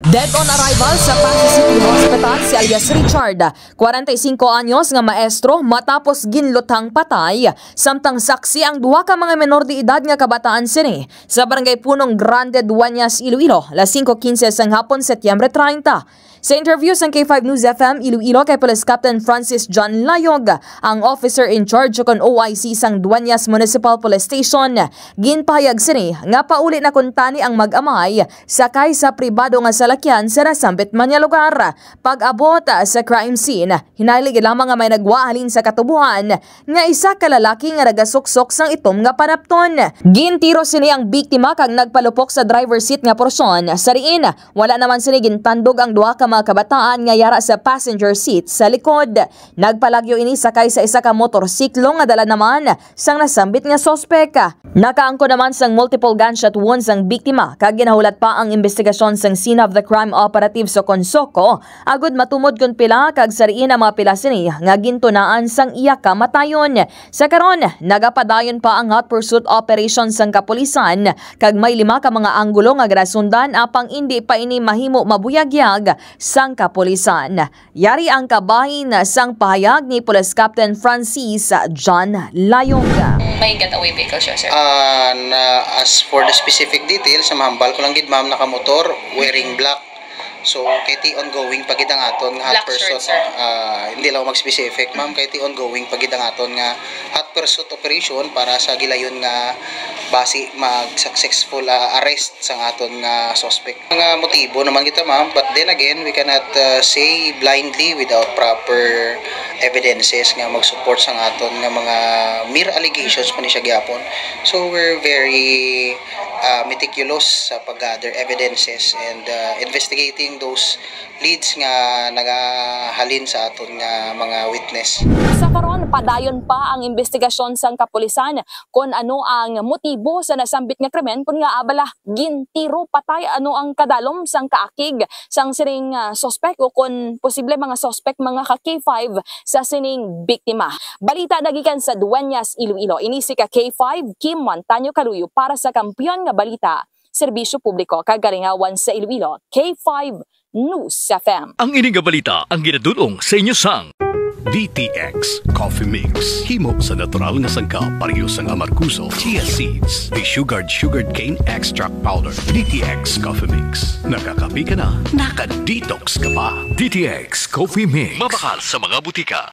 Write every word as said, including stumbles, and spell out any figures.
Dead on arrival sa Passi City Hospital si alias Richard, kwarenta y singko anyos nga maestro, matapos ginluthang patay, samtang saksi ang duha ka mga menor de edad nga kabataan sini sa Barangay Punong Grande, Dueñas, Iloilo, alas singko quince sang hapon, Setyembre treinta. Sa interview sang K five News F M Iloilo kay Police Captain Francis John Layog, ang officer in charge kon O I C sang Dueñas Municipal Police Station, ginpahayag sini nga pauli na kuntani ang mag-amay sakay sa pribado nga salakyan sa nasambit man nga lugar. Pag-abot sa crime scene, hinali gid lamang nga may nagwa halin sa katubohan nga isa ka lalaki nga nagasuksok sang itom nga panapton. Gintiro sini ang biktima kag nagpalupok sa driver seat nga porsyon. Sa diin, wala naman sini gintandog ang duha ka mga kabataan nga yara sa passenger seat sa likod. Nagpalagyo ini sakay sa isa ka motorsiklo nga dala naman sang nasambit nga suspek. Nakaangkon naman sang multiple gunshot wounds ang biktima kag ginahulat pa ang imbestigasyon sang scene of the crime operative sa CONSOCO agud matumod kon pila kag sa diin ang mga pila sini nga gintunaan sang iya kamatayon. Sa karon, nagapadayon pa ang hot pursuit operation sang kapulisan kag may lima ka mga anggulo nga ginasundan apang indi pa ini mahimo mabuyagyag sang kapulisan. Yari ang kabahin sang pahayag ni Police Captain Francis John Layog. May getaway vehicle siya, sir? Ah, na, as for the specific details, sa mahambal ko lang gid, ma'am, nakamotor, wearing black. So, kay ti ongoing pa gid ang aton nga hot pursuit, sir. Ah, hindi lang mag-specific, ma'am, kay ti ongoing pa gid ang aton nga hot pursuit operation para sa gilayon nga basi mag-successful, ah, arrest sang aton nga suspect. Mga motibo naman kita, ma'am, but then again, we cannot, uh, say blindly without proper evidences nga mag-support sang aton nga mga mere allegations pa ni siya gyapon. So we're very, uh, meticulous sa pag-gather evidences and, uh, investigating those leads nga nagahalin sa aton nga mga witness. Sa karon, padayon pa ang imbestigasyon sang kapulisan kon ano ang motibo sa nasambit nga krimen, kon ngaa bala gintiro patay, ano ang kadalom sang kaakig sang sining, ah, suspek o kon posible mga suspek mga ka K five sa sining biktima. Balita nagikan sa Dueñas, Iloilo. Ini si ka K five, Kim Montaño Caluyo para sa Kampiyon nga Balita, Serbisyo Publiko kag Kalingawan sa Iloilo, K five News F M. Ang ini nga balita ang ginadul-ong sa inyo sang D T X Coffee Mix. Himo sa natural nga sangkap, pareho sang amargoso, chia seeds, desugared sugarcane extract powder. D T X Coffee Mix. Nakakape ka na, naka-detox ka pa. D T X Coffee Mix. Mabakal sa mga butika.